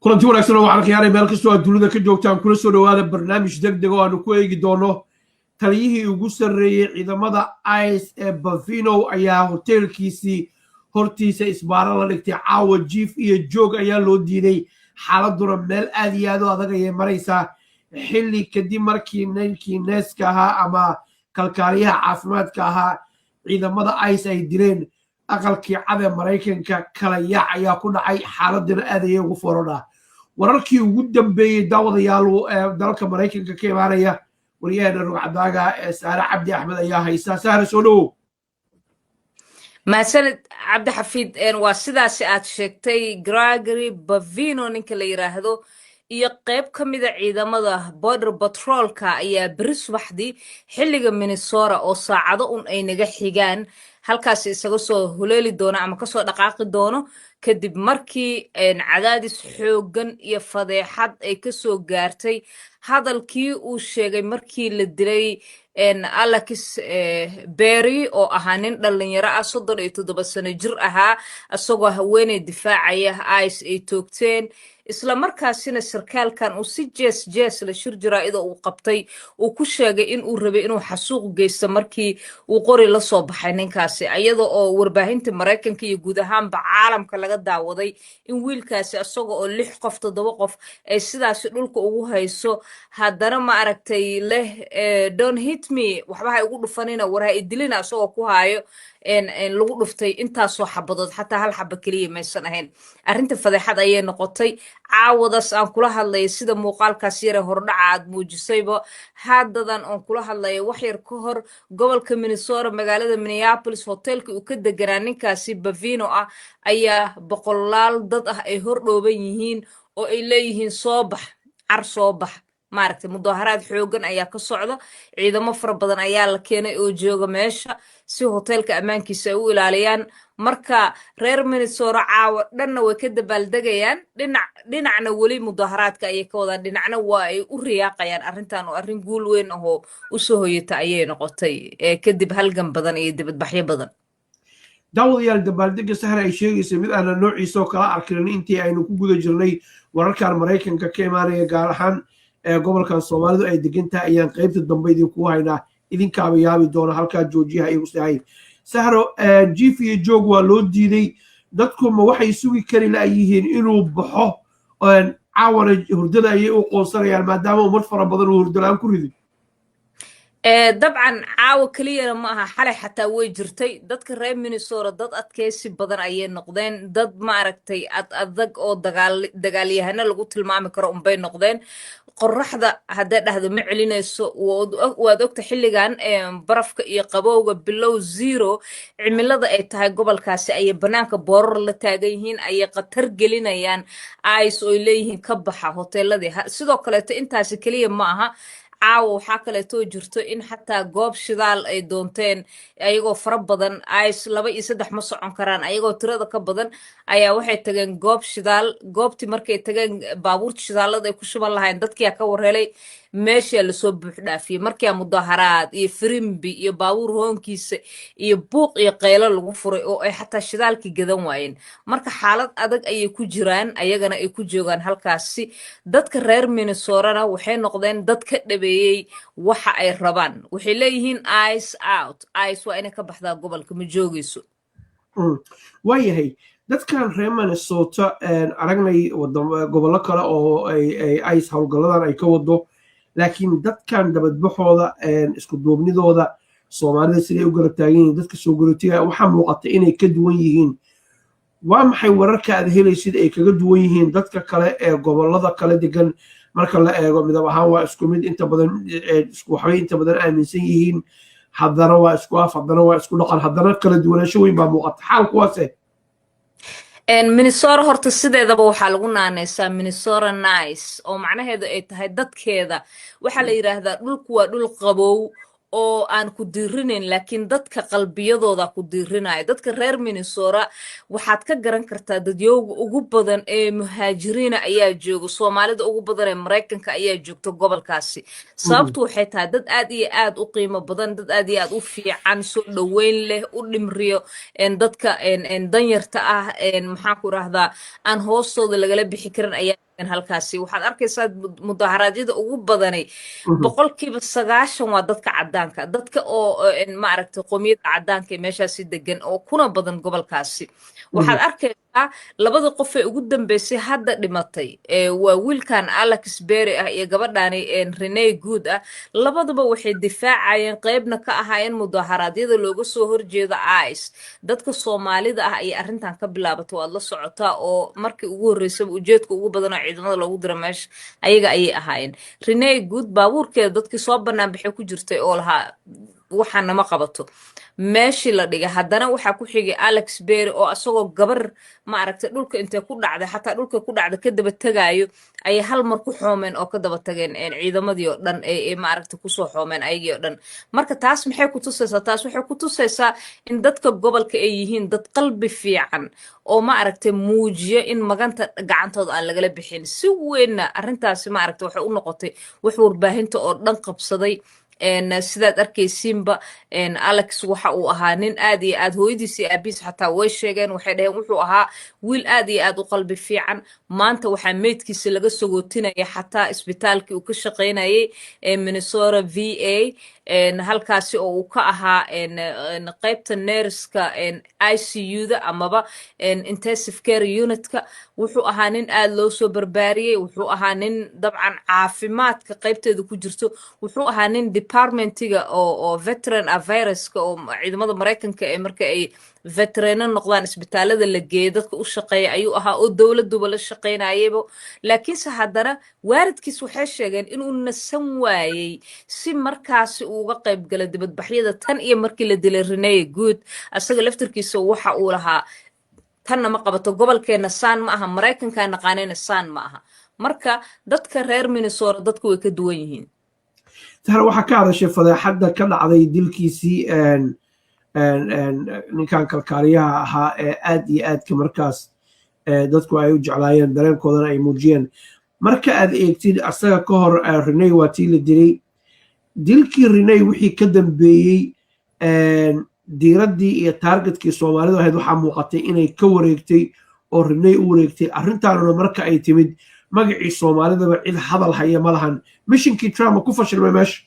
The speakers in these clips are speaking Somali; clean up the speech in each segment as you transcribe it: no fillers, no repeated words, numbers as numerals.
Kulanti wanaagsan oo waxaan khiyaaray meel kastoo aad dunida ka joogtaan, kula soo dhowaada barnaamij deg deg oo aanu ku eegi doono taliyihii ugu sarreeyey ciidamada ICE ee Bovino ayaa hoteelkiisii hortiisa isbaaro la dhigtay. Caawa jiif iyo joog ayaa loo diiday, xaaladuna meel aad iyo aad u adag ayay maraysaa, xilli kadib markii ninkii nurse-ka ahaa ama kalkaaliyaha caafimaadka ahaa ciidamada ICE ay dileen. Aqalkii Cad ee Maraykanka kala yaac ayaa ku dhacay, xaaladuna aad ayay ugu forodhaa. Wararkii ugu dambeeyey, daawadayaal, ee dalka Maraykanka ka imaanaya, waryaheena rugcadaaga ee Saare Cabdi Axmed ayaa haysa. Sahre, soo dhowow. Mahadsanid, Cabdixafiid. Waa sidaasi aad sheegtay. Gregory Bovino ninka la yiraahdo iyo qayb ka mida ciidamada Border Patrolka ayaa beri subaxdii xilliga Minnesota, oo saacado un ay naga xigaan, halkaasi isaga soo huleeli doono ama kasoo dhaqaaqi doono, kadib markii cadaadis xooggan iyo fadeexad ay kasoo gaartay hadalkii uu sheegay markii la dilay Alex Berry, oo ahaa nin dhalinyaro ah, 37 sano jir ahaa, isagoo haweeney difaacaya ICE ay toogteen, isla markaasina sarkaalkan uu si jees jees la shir jaraa'ida uu qabtay uu ku sheegay in uu rabay inuu xasuuq geysto markii uu qori la soo baxay ninkaasi, iyada oo warbaahinta Maraykanka iyo guud ahaanba caalamka laga daawaday in wiilkaasi isaga oo lix qof, toddoba qof ay sidaasi dhulka ugu hayso, haddana, ma aragtay, leh "Don't hit me", waxba ha igu dhufanina, war ha idilina, isagoo ku haayo lagu dhuftay intaasoo xabadood. Xataa hal xaba keliya maysan ahayn. Arrinta fadeexad ayay noqotay. Caawadaas aan kula hadlaya, sida muuqaalkaas yare hordhaca aad muujisayba, haddadan oon kula hadlaya, wax yar ka hor, gobolka Minnesota, magaalada Minneapolis, hoteelka uu ka deganaa ninkaasi Bovino ah ayaa boqolaal dad ah ay hor dhooban yihiin oo ay leeyihiin "Soo bax, car soo bax". Maaragtay, mudaharaad xoogan ayaa ka socda. Ciidamo fara badan ayaa la keenay oo jooga meesha si hoteelka ammaankiisa ay u ilaaliyaan. Marka reer Minnesota caawa dhanna way ka dabaaldegayaan, dhinac dhinacna weli mudaharaadka ayay ka wadaan, dhinacna waa ay u riyaaqayaan arrintan, oo arrin guul weyn ahoo usoo hoyata ayay noqotay kadib halgan badan iyo dibadbaxyo badan. Daawadayaal, dabaaldega Sahra ay sheegaysa mid aanan noociisa oo kala arkinin intii aynu ku guda jirnay wararkan Maraykanka ka imaanaya, gaar ahaan ee gobolkan Soomaalidu ay degan tahay, ayaan qaybta dambe idinkugu haynaa. Idinkaaba yaabi doona. Halkaa joojiyaha igu sahay. Sahro, jiif iyo joog waa loo diiday. Dadku ma waxay sugi kari la'yihiin inuu baxo? Caawana hurdada ayay u qoonsanayaan, maadaama ummad fara badan uu hurdalaan ku riday. Dabcan caawa keliyana ma aha, xalay xataa way jirtay. Dadka reer Minnesota dad adkeysi badan ayay noqdeen, dad, maaragtay, ad adag oo dagaal dagaalyahano lagu tilmaami karo unbay noqdeen. Qoraxda hadday dhahdo ma celinayso. Waad ogta xilligan barafka iyo qabowga below zero cimilada ay tahay gobolkaasi, ayay banaanka boorar la taagan yihiin, ayay khatar gelinayaan ICE oo ay leeyihiin "Ka baxa hoteeladii". Sidoo kaleeto intaasi keliya ma aha. Caawa waxaa kaleetoo jirto in xataa goob shidaal ay doonteen ayagoo fara badan. ICE laba iyo saddex ma socon karaan. Ayagoo tirada ka badan ayaa waxay tageen goob shidaal. Goobtii markay tageen, baabuurta shidaalada ay ku shuban lahayn dadkiyaa ka warhelay, meeshaa lasoo buux dhaafiyey. Markaa mudaharaad iyo firimbi iyo baabuur hoonkiisa iyo buuq iyo qaylo lagu furay oo ay xataa shidaalkii gadan waayeen. Marka xaalad adag ayay ku jiraan, ayagana ay ku joogaan halkaasi. Dadka reer Minnesotana waxay noqdeen dad ka dhabeeyey waxa ay rabaan. Waxay leeyihiin "ICE out". ICE waa inay ka baxdaa gobolka, ma joogayso. Waayahay, dadkan reer Minnesota aragnay gobollo kale oo ay ICE howlgalladan ay ka wado, laakiin dadkan dabadbaxooda, isku duubnidooda, Soomaalida siday u garab taagan yihiin, dadka soo galootiga, waxaa muuqata inay ka duwan yihiin. Waa maxay wararka aad helaysid ay kaga duwan yihiin dadka kale ee gobollada kale degan? Marka la eego midab ahaan waa isku mid, inta badan waxbay inta badan aaminsan yihiin, haddana waa isku af, haddana waa isku dhaqan, haddana kala duwanaansho weyn baa muuqata. Xaalku waase? Minnesota horta sideedaba waxaa lagu naanaysaa Minnesota nice, oo macnaheedu ay tahay dadkeeda waxaa la yidhaahdaa dhulku waa dhul qabow. Oo aan ku diirinayn, laakiin dadka qalbiyadooda ku diirinaya. Dadka reer Minnesota waxaad ka garan kartaa dadyooga ugu badan ee muhaajiriina ayaa jooga, Soomaalida ugu badan ee Maraykanka ayaa joogta gobolkaasi. Sababtu waxay tahay dad aad iyo aad u qiimo badan, dad aad iyo aad u fiican, soo dhoweyn leh, u dhimriyo dadka danyarta ah, maxaan ku rahdaa, aan hoostooda lagala bixi karin ayaa halkaasi. Waxaad arkaysaa mudaharaadyada ugu badanay 90% waa dadka caddaanka, dadka oo maaragtay qoomiyadda caddaanka ee meeshaasi degan oo kuna badan gobolkaasi. Waxaad arkaysaa labada qof ee ugu dambeysay hadda dhimatay waa wiilkan Alex Berry ah iyo gabadhani Renee Good ah. Labadaba waxay difaacayeen, qeybna ka ahaayeen mudaharaadyada looga soo horjeeda ICE. Dadka Soomaalida ah ayay arrintan ka bilaabatay, waad la socotaa, oo markii ugu horreysaba ujeedka ugu badan oo ciidamada loogu diro meesha ayaga ayay ahaayeen. Renee Good baabuurkeeda dadkii soo bannaan baxay ku jirtay oo lahaa waxaa nama qabato meeshii la dhigay. Haddana waxaa ku xigay Alex Berry oo asagoo gabar, maaragtay, dhulka intay ku dhacday, xataa dhulka ku dhacday ka daba tegaayo, ayay hal mar ku xoomeen oo ka daba tageen ciidamadii oo dhan ee, maaragtay, kusoo xoomeen ayagii oo dhan. Marka taas maxay ku tusaysaa? Taas waxay ku tusaysaa in dadka gobolka ay yihiin dad qalbi fiican oo, maaragtay, muujiyo in maganta gacantooda aan lagala bixin. Si weynna arrintaasi, maaragtay, waxay u noqotay wax warbaahinta oo dhan qabsaday. Sidaad arkaysiinba, Alex waxa uu ahaa nin aad iyo aad, hooyadiis iyo aabihiis xataa way sheegeen, waxay dhaheen wuxuu ahaa wiil aad iyo aad u qalbi fiican. Maanta waxaa meydkiisa laga sagootinaya xataa isbitaalkii uu ka shaqaynayay ee Minnesota VA, halkaasi oo uu ka ahaa qaybta nurse-ka ICU-da amaba intensive care unit-ka. Wuxuu ahaa nin aad loo soo barbaariyey, wuxuu ahaa nin dabcan caafimaadka qaybteeda ku jirto, wuxuu ahaa nin department-iga oo veteran affairs-ka oo ciidamada Maraykanka ee marka ay veterano noqdaan isbitaalada la geeyo dadka u shaqeeya ayuu ahaa, oo dowladuba la shaqaynayaybo. Laakiinse haddana waalidkiis waxay sheegeen inuu nasan waayey si markaasi uu uga qayb gala dibadbaxyada tan iyo markii la dilay Renee Good. Asaga laftarkiisa waxa uu lahaa, "Tanna ma qabato, gobolkeenna saan ma aha, Maraykankaa naqaanayna saan ma aha." Marka dadka reer Minnesota dadku way ka duwan yihiin. Sahra, waxaa ka hadashay fadeexadda ka dhacday dilkiisii ninkan kalkaaliyaha ahaa ee aad iyo aadka markaas dadku ay u jeclaayeen, dareenkoodana ay muujiyeen. Marka aad eegtid, asaga ka hor Renee waa tii la dilay. Dilkii Renee wixii ka dambeeyey, diiraddii iyo target-kii Soomaalidu ahayd waxaa muuqatay inay ka wareegtay oo Renee u wareegtay. Arrintaanuna marka ay timid, magacii Soomaalidaba cid hadal haya ma lahan. Mission-kii Trump ku fashilmay meesha.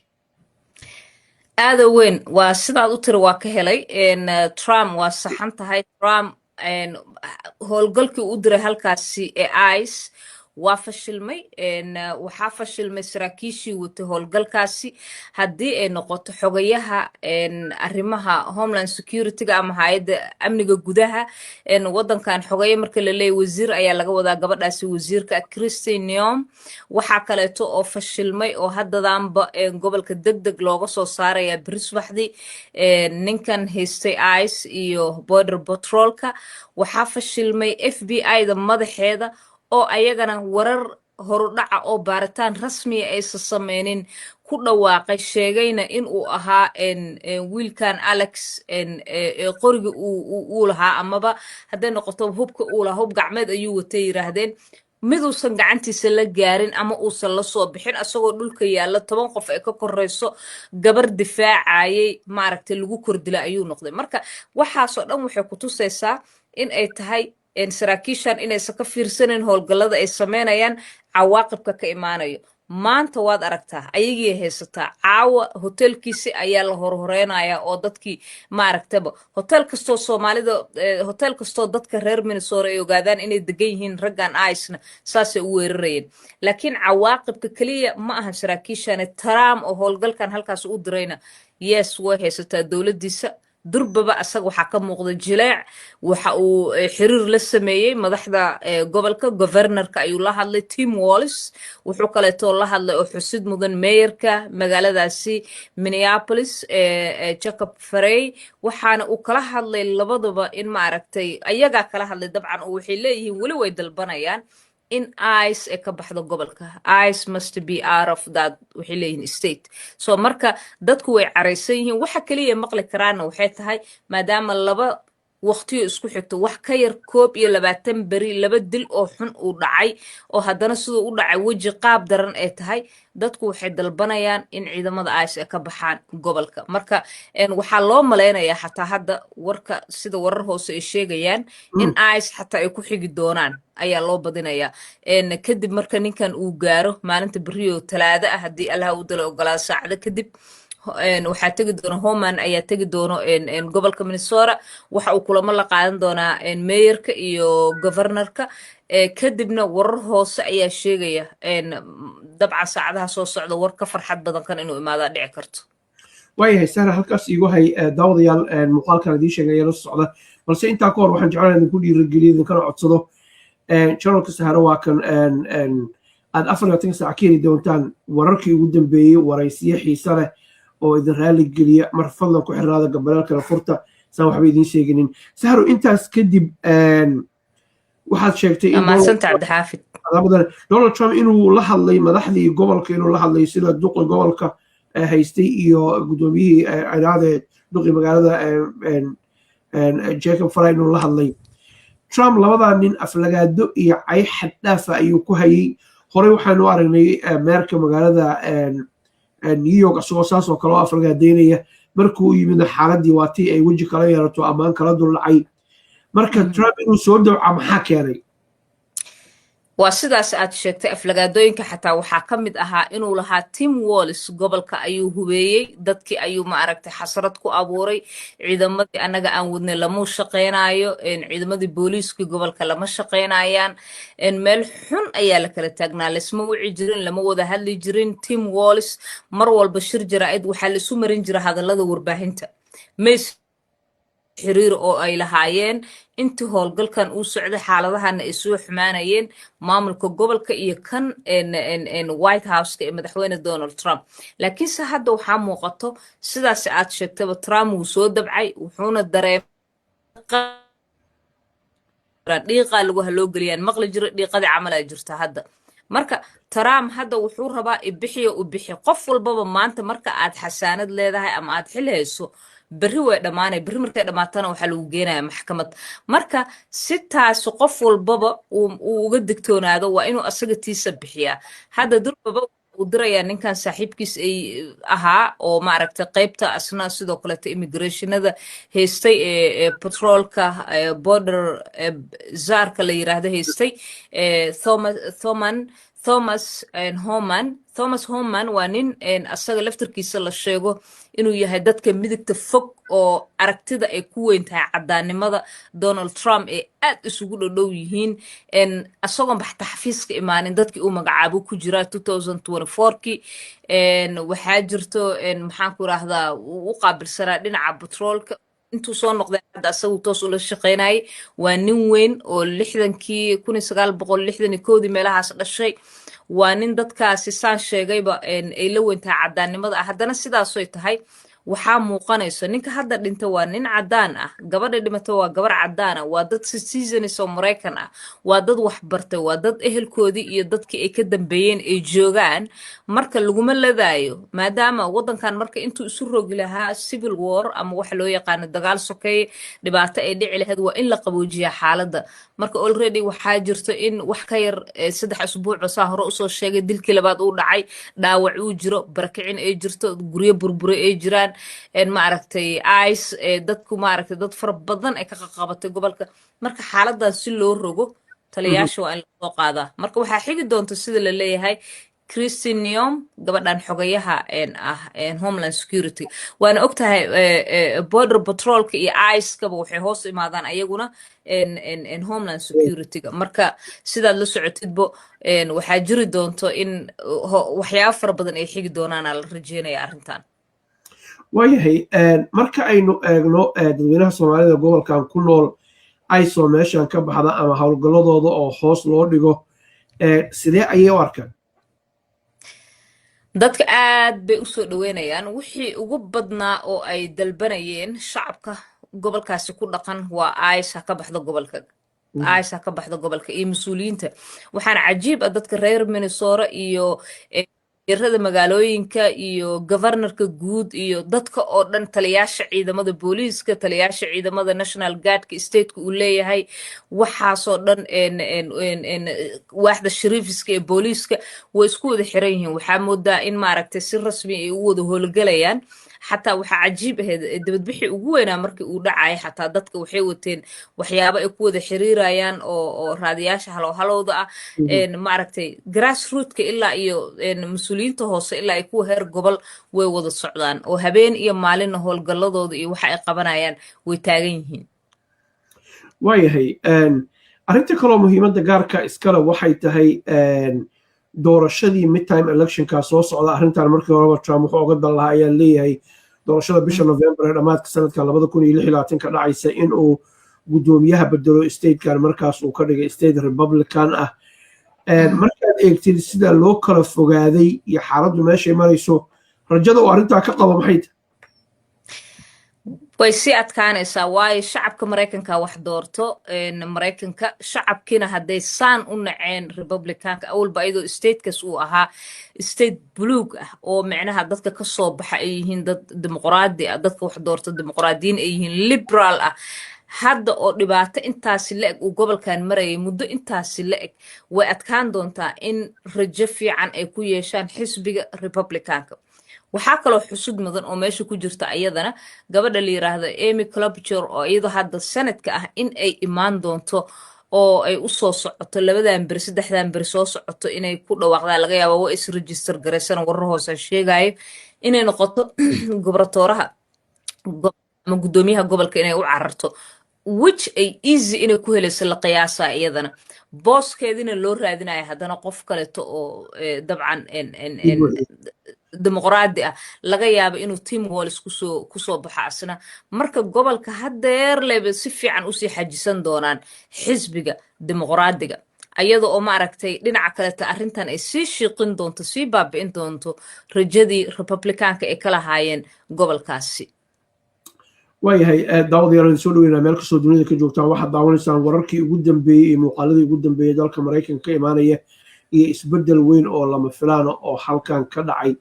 Aada weyn waa sidaad u tiri, waa ka helay Trump, waa saxan tahay. Trump howlgalkii u diray halkaasi ee ICE waa fashilmay. Waxaa fashilmay saraakiishii watay howlgalkaasi, haddii ay noqoto xogayaha arrimaha Homeland Security-ga ama hay'adda amniga gudaha waddankan. Xogaye marka la leeyahy, wasiir ayaa laga wadaa, gabadhaasi wasiirka Kristi Noem. Waxaa kaleeto oo fashilmay oo haddadaanba gobolka deg deg looga soo saaraya beri subaxdii ninkan haystay ICE iyo Border Patrol-ka. Waxaa fashilmay FBI-da madaxeeda oo ayagana warar horudhaca oo baaritaan rasmiya aysan sameynin ku dhawaaqay, sheegayna in uu ahaa wiilkan Alex qoriga uu lahaa, amaba hadday noqoto hubka uu lahaa, hub gacmeed ayuu watay yiraahdeen, miduusan gacantiisa la gaarin ama uusan la soo bixin, asagoo dhulka yaalla, 10 qof ay ka korayso, gabar difaacayay, maaragtay, lagu kordila ayuu noqday. Marka waxaasoo dhan waxay ku tusaysaa in ay tahay saraakiishan inaysan ka fiirsanayn howlgallada ay sameynayaan cawaaqibka ka imaanayo. Maanta waad aragtaa ayagii haysataa, caawa hotelkiisi ayaa la horhoreynaya oo dadkii, maaragtaba, hotel kastoo Soomaalida, hotel kastoo dadka reer Minnesota ay ogaadaan inay degan yihiin raggan ICE-na, saasay u weerarayeen. Laakiin cawaaqibka keliya ma ahan saraakiishani Trump oo howlgalkan halkaas u dirayna. Yes, way haysataa dowladdiisa. Durbaba asaga waxaa ka muuqda jileec. Waxa uu xiriir la sameeyey madaxda gobolka, governor-ka ayuu la hadlay, Tim Walz. Wuxuu kaleetoo la hadlay oo xusid mudan mayor-ka magaaladaasi Minneapolis, Jacob Frey. Waxaana uu kala hadlay labadaba in, maaragtay, ayagaa kala hadlay dabcan, oo waxay leeyihiin weli way dalbanayaan. In ICE ay ka baxdo gobolka. ICE must be out of that, waxay leeyihiin, state. So marka dadku way caraysan yihiin. Waxa kaliya maqli karaana waxay tahay, maadaama laba waqtiyo isku xigto, wax ka yar 21 beri, laba dil oo xun uu dhacay, oo haddana siduu u dhacay weji qaab daran ay tahay, dadku waxay dalbanayaan in ciidamada ICE ay ka baxaan gobolka. Marka waxaa loo malaynayaa xataa hadda warka, sida warar hoose ay sheegayaan, in ICE xataa ay ku xigi doonaan ayaa loo badinayaa kadib marka ninkan uu gaaro maalinta beriyo Talaado ah, haddii Allaha u dala ogolaado. Saacado kadib waxaa tegi doona Homan ayaa tegi doono gobolka Minnesota. Waxa uu kulamo la qaadan doonaa mayorka iyo governorka. Kadibna warar hoose ayaa sheegaya, dabcan saacadaha soo socda, war ka farxad badan kan inuu imaadaa dhici karto. Waayahay Sahra, halkaas iigu hay. Daawadayaal, muuqaalkan idiin sheegaya la socda, balse intaa ka hor waxaan jeclaan idinku dhiirigeliyo, idinkana codsado channelka Sahro. Waa kan aad 24 saac ka heli doontaan wararkii ugu dambeeyey, waraysiyo xiise leh oo idin raali geliya. Mar fadlan ku xirnaada, gambaleelkana furta saan waxba idiin sheeginin. Sahro, intaas kadib waxaad sheegtay in Mahadsanta, Cabdixaafid. Donald Trump inuu la hadlay madaxdii gobolka, inuu la hadlay sida duqi gobolka haystay iyo guddoomiyihii iraade, duqi magaalada Jacob Frey inuu la hadlay. Trump labadaa nin aflagaado iyo cay xad dhaafa ayuu ku hayay. Horey waxaanu aragnay mayorka magaalada New York isagoo saas oo kale oo aflagaadeynaya. Markuu u yimidna xaaladii waa tii ay weji kala yeelato, ammaan kala duldhacay. Marka Trump inuu soo dawca maxaa keenay? Waa sidaas aad sheegtay. Aflagaadooyinka xataa waxaa ka mid ahaa inuu lahaa Tim Walz gobolka ayuu hubeeyey, dadkii ayuu, maaragtay, xasrad ku abuuray, ciidamadii annaga aan wadnay lamuu shaqaynayo, ciidamadii booliiskii gobolka lama shaqaynayaan. Meel xun ayaa la kala taagnaa, laysma wici jirin, lama wada hadli jirin. Tim Walz mar walba shir jaraa'id waxaa laisu marin jira hadallada warbaahinta mays xiriir oo ay lahaayeen intii howlgalkan uu socday, xaaladahana ay soo xumaanayeen, maamulka gobolka iyo kan White Houseka ee madaxweyne Donald Trump. Laakiinse hadda waxaa muuqato, sidaas aad sheegtaba, Trump wuu soo dabcay, wuxuuna dareemay dhiiqaa lagu haloo geliyaan maqli jiro, dhiiqadii camal ay jirta hadda. Marka Trump hadda wuxuu rabaa ibixiyo u bixi qof walbaba. Maanta marka aad xasaanad leedahay ama aad xil hayso, berri way dhammaanay. Berri markay dhammaatana waxaa lagu geenaya maxkamad. Marka si taasi qof walbaba uu uga digtoonaado, waa inuu asaga tiisa bixiyaa. Hadda durbaba uu dirayaa ninkan saaxiibkiis ay ahaa oo, maaragtay, qaybta asna sidoo kaleeto immigrationada haystay ee patrolka border czarka la yiraahdo haystay, Thomas Thoman Thomas Homan. Thomas Homan waa nin asaga laftarkiisa la sheego inuu yahay dadka midigta fog oo aragtida ay ku weyn tahay caddaannimada Donald Trump ee aad isugu dhodhow yihiin. Asagoon baxta xafiiska imaanin dadkii uu magacaabo ku jiraa 2024kii. Waxaa jirto, maxaan ku irahdaa, u qaabilsanaa dhinaca batroolka intuu soo noqday. Hadda asagu toos ula shaqaynayay. Waa nin weyn oo lixdankii, 1961dii meelahaas dhashay. Waa nin dadkaasi saan sheegayba ay la weyn tahay caddaannimada ah. Haddana sidaasoy tahay, waxaa muuqanayso ninka hadda dhinta waa nin caddaan ah, gabadha dhimata waa gabar caddaan ah, waa dad citizens oo Maraykan ah, waa dad wax bartay, waa dad ehelkoodii iyo dadkii ay ka dambeeyeen ay joogaan. Marka laguma ladaayo, maadaama waddankan marka intuu isu rogi lahaa civil war ama waxa loo yaqaano dagaal sokeeye, dhibaato ay dhici lahayd, waa in la qaboojiyaa xaaladda. Marka already waxaa jirto in wax ka yar 3 asbuucba, saa hore usoo sheegay, dilkii labaad uu dhacay, dhaawac uu jiro, barakicin ay jirto, guryo burbure ay jiraan, maaragtay, ICE dadku, maaragtay, dad fara badan ay ka qaqabatay gobolka. Marka xaaladan si loo rogo, taliyayaasha waa in lasoo qaadaa. Marka waxaa xigi doonta, sida la leeyahay, Kristi Noem, gabadhan xogayaha ah Homeland Security. Waana ogtahay Border Patrolka iyo ICE-kaba waxay hoos imaadaan ayaguna Homeland Security-ga. Marka sidaad la socotidbo, waxaa jiri doonto in waxyaabo fara badan ay xigi doonaana la rajeynaya arrintan. Waayahay, marka aynu eegno dadweynaha Soomaalida gobolkan ku nool, ICE oo meeshan ka baxda ama howlgalladooda oo hoos loo dhigo, sidee ayay u arkaan? Dadka aad bay u soo dhaweynayaan. Wixii ugu badnaa oo ay dalbanayeen shacabka gobolkaasi ku dhaqan waa ICE ha ka baxdo gobolka. ICE ha ka baxdo gobolka iyo mas-uuliyiinta. Waxaana cajiib ah dadka reer Minnesota iyo rada magaalooyinka iyo governorka guud iyo dadka oo dhan, taliyaasha ciidamada booliiska, taliyaasha ciidamada National Guardka stateka uu leeyahay, waxaasoo dhan, waaxda sheriffska ee booliiska way isku wada xiran yihiin. Waxaa moodaa in, maaragtay, si rasmi ay u wada howlgelayaan. Xataa waxaa cajiib ahayd dibadbixii ugu weynaa markii uu dhacay, xataa dadka waxay wateen waxyaabo ay ku wada xiriirayaan oo raadiyaasha halow halowda ah. Maaragtay, grassrootka ilaa iyo mas-uuliyiinta hoose ilaa ay kuwa heer gobol way wada socdaan, oo habeen iyo maalinna howlgalladooda iyo waxa ay qabanayaan way taagan yihiin. Waayahay. Arrinta kaloo muhiimadda gaarka iskale waxay tahay doorashadii midterm electionka soo socda. Arrintan markii horeba Trump wuxuu oga dan lahaa ayaa leeyahay doorashada bisha November ee dhammaadka sanadka 2026ka dhacaysa in uu guddoomiyaha bedelo statekan, markaas uu ka dhigay state Republican ah. Markaad eegtid sida loo kala fogaaday iyo xaaladdu meeshay marayso, rajada uu arrintaa ka qabo maxay tahay? Way sii adkaanaysaa, waayo shacabka Maraykanka wax doorto. Maraykanka shacabkiina hadday saan u naceen Republicanka, awalba iyadoo statekaas uu ahaa state buluug ah oo micnaha dadka ka soo baxa ay yihiin dad dimuqraadi ah, dadka wax doorto dimuqraadiyiin ay yihiin, liberal ah, hadda oo dhibaato intaasi la eg uu gobolkan marayay muddo intaasi la eg, way adkaan doontaa in rajo fiican ay ku yeeshaan xisbiga Republicanka. Waxaa kaloo xusud mudan oo meesha ku jirta ayadana gabadha la yiraahdo Amy Klobuchar, oo iyadoo hadda senadka ah, in ay imaan doonto oo ay u soo socoto 2dan beri, 3dan beri soo socoto inay ku dhawaaqdaan laga yaaba. Waa is register garaysana, warar hoose sheegayo inay noqoto gobratooraha ama guddoomiyaha gobolka inay u cararto, which ay easy inay ku helayso la qiyaasa. Iyadana booskeedina loo raadinayo haddana qof kaleeto oo dabcan dimuqraadi ah, laga yaabo inuu Tim Walz kusoo baxo asna. Marka gobolka haddeer leba si fiican usii xajisan doonaan xisbiga dimuqraadiga, ayada oo, maaragtay, dhinaca kaleta arrintan ay sii shiiqin doonto, sii baabi'in doonto rajadii Republicanka ay ka lahaayeen gobolkaasi. Waayahay, daawadayaal, soo dhaweynaa meel kastoo dunida ka joogtaan. Waxaad daawanaysaan wararkii ugu dambeeyey iyo muuqaaladii ugu dambeeyey dalka Maraykanka ka imaanaya iyo isbeddel weyn oo lama filaana oo halkan ka dhacay.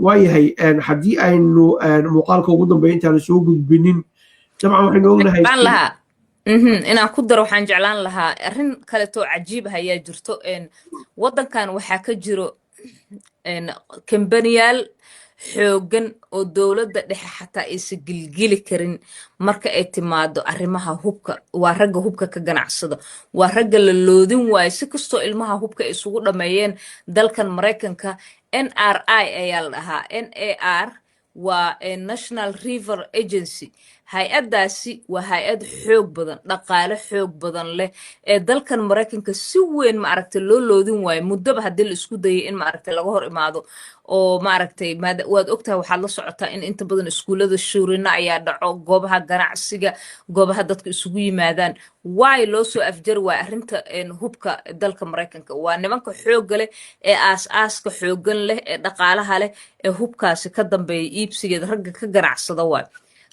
Waayahay, haddii aynu muuqaalka ugu dambeeya intaanu soo gudbinin, dabcan waxaynu ognahay Lahaa inaan ku daro, waxaan jeclaan lahaa arrin kaleetoo cajiib ah ayaa jirto. Waddankan waxaa ka jiro kambaniyaal xooggan oo dowladda dhexe xataa aysan gilgili karin marka ay timaado arrimaha hubka. Waa ragga hubka ka ganacsada, waa ragga la loodin waayo si kastoo ilmaha hubka ay isugu dhammeeyeen dalkan Maraykanka. NRA ayaa la dhahaa. NAR waa National Rifle Agency. Hay-addaasi waa hay-ad xoog badan, dhaqaale xoog badan leh ee dalkan Maraykanka si weyn, maaragtay, loo loodin waayo muddaba haddii la isku dayay in, maaragtay, laga hor imaado oo, maaragtay, waad ogtahay, waxaad la socotaa in inta badan iskuullada shuurina ayaa dhaco, goobaha ganacsiga, goobaha dadka isugu yimaadaan. Waay loo soo afjari waaya arrinta hubka dalka Maraykanka? Waa nimanka xoogga leh ee aas-aaska xooggan leh ee dhaqaalaha leh ee hubkaasi ka dambeeya iibsigeeda, ragga ka ganacsada waay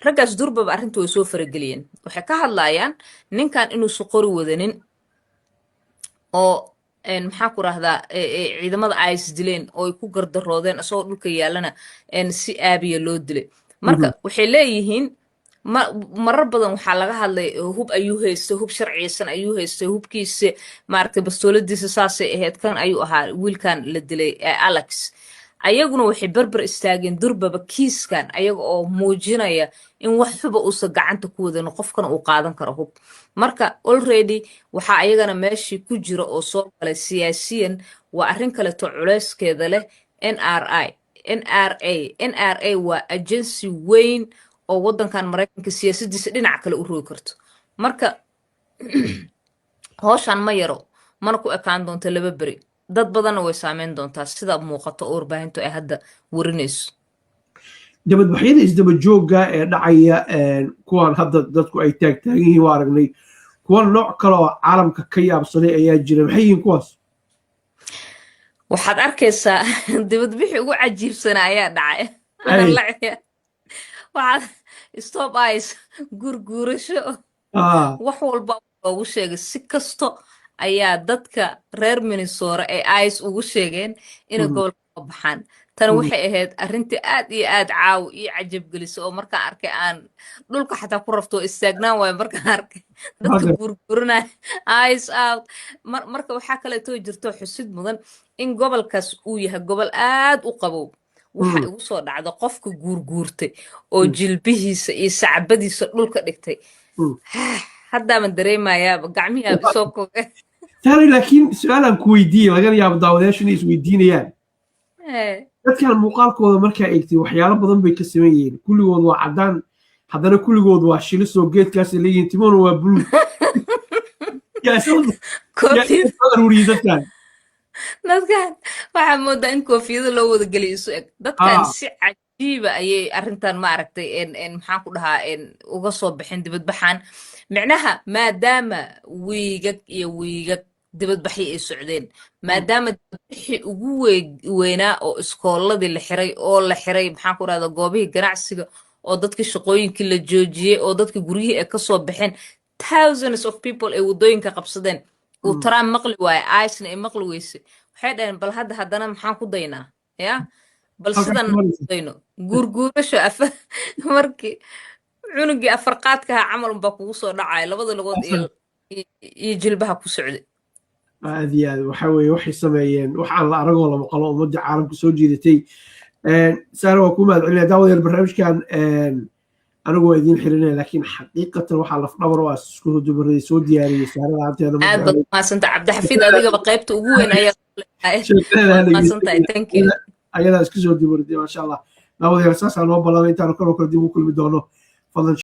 raggaas. Durbaba arrinta way soo farageliyeen. Waxay ka hadlayaan ninkan inuusan qori wadanin oo, maxaa ku rahdaa, ciidamada ICE dileen oo ay ku gardaroodeen, isagoo dhulka yaalana si aabiya loo dilay. Marka waxay leeyihiin marar badan waxaa laga hadlay hub ayuu haystay, hub sharciyeysan ayuu haystay, hubkiisa, maaragtay, bastooladiisa saasay ahayd, kan ayuu ahaa wiilkan la dilay Alex. Ayaguna waxay berber istaageen durbaba kiiskan, ayaga oo muujinaya in wax xuba uusan gacanta ku wadan, qofkana uu qaadan karo hub. Marka already waxaa ayagana meeshii ku jira oo soo galay siyaasiyan waa arrin kaleeto culeyskeeda leh. NRI NRA NRA waa agency weyn oo waddankan Maraykanka siyaasaddiisa dhinac kale u rogi karto. Marka howshan ma yaro, mana ku ekaan doonto 2 beri, dad badanna way saameyn doontaa sida muuqato oo warbaahintu ay hadda warinayso. Dabadbaxyada isdaba joogga ee dhacaya, kuwan hadda dadku ay taagtaagan yihiin waa aragnay, kuwa nooc kale oo caalamka ka yaabsaday ayaa jira. Maxay yihiin kuwaas? Waxaad arkaysaa dibadbixi ugu cajiibsanaa ayaa dhacay. Waxaad stop ICE, gurguurasho, wax walba. Loogu sheegay si kasto ayaa dadka reer Minnesota ee ICE ugu sheegeen inay gobolka ka baxaan. Tani waxay ahayd arrintii aad iyo aad caaw ii cajab gelisay, oo markaan arkay aan dhulka xataa ku rafto oo istaagnaan waayo markaan arkay dadka guurguurinaya ICE out. Marka waxaa kaleetoo jirto xusid mudan in gobolkaas uu yahay gobol aad u qabow. Waxa igu soo dhacda qofka guurguurtay oo jilbihiisa iyo sacbadiisa dhulka dhigtay. Haddaaman dareemayaaba gacmihiaaba isoo koge. Taani laakiin su-aalaan ku weydiiyey, laga yaabo daawadayaashu inay isweydiinayaan. Dadkan muuqaalkooda markaa eegtay, waxyaalo badan bay ka saman yihiin. Kulligood waa caddaan, haddana kulligood waa shilisoo geedkaasay leeyihiin, timona waa buluug. Yaa soo aruuriyey dadkan? Dadkan waxaa moodaa in koofiyada loo wada geliyo isu eg. Dadkan si cajiiba ayay arrintan, ma aragtay, maxaan ku dhahaa, uga soo bixin dibadbaxan. Micnaha maadaama wiigag iyo wiigag dibadbaxyo ay socdeen, maadaama dibadbixii ugu weynaa oo iskooladii la xiray, oo la xiray, maxaan ku dhahdaa, goobihii ganacsiga, oo dadkii shaqooyinkii la joojiyey, oo dadka guryihii ay kasoo baxeen, thousands of people ay waddooyinka qabsadeen, uu Trump maqli waaye, ICE-na ay maqli weysay, waxay dhaheen, bal hadda haddana maxaan ku daynaa ya bal sidan ku dayno guurguurasho. Afa markii cunugii afar qaadka ahaa camal unbaa kugu soo dhacaya, labada lugood iyo jilbaha ku socday. Aad iyo aad. Waxa weeye waxay sameeyeen wax aan la aragoo la maqlo, ummadda caalamka soo jiidatay. Saara, waa kuu mahad celinaya. Daawadayaal, barnaamijkan anigu waa idiin xirinaya, laakiin xaqiiqatan waxaa lafdhabar oo as isku dubaray soo diyaariyey Saarada hanteeda. Aad baad umahadsanta, Cabdixafiid. Adigaba qaybta ugu weyn ayaa mahadsantahay. Thank you. Ayadaa isku soo dubaratay, maasha Allah. Daawadayaal, saasaa noo ballamay intaanu kaloo kale dib u kulmi doono. Fadlan.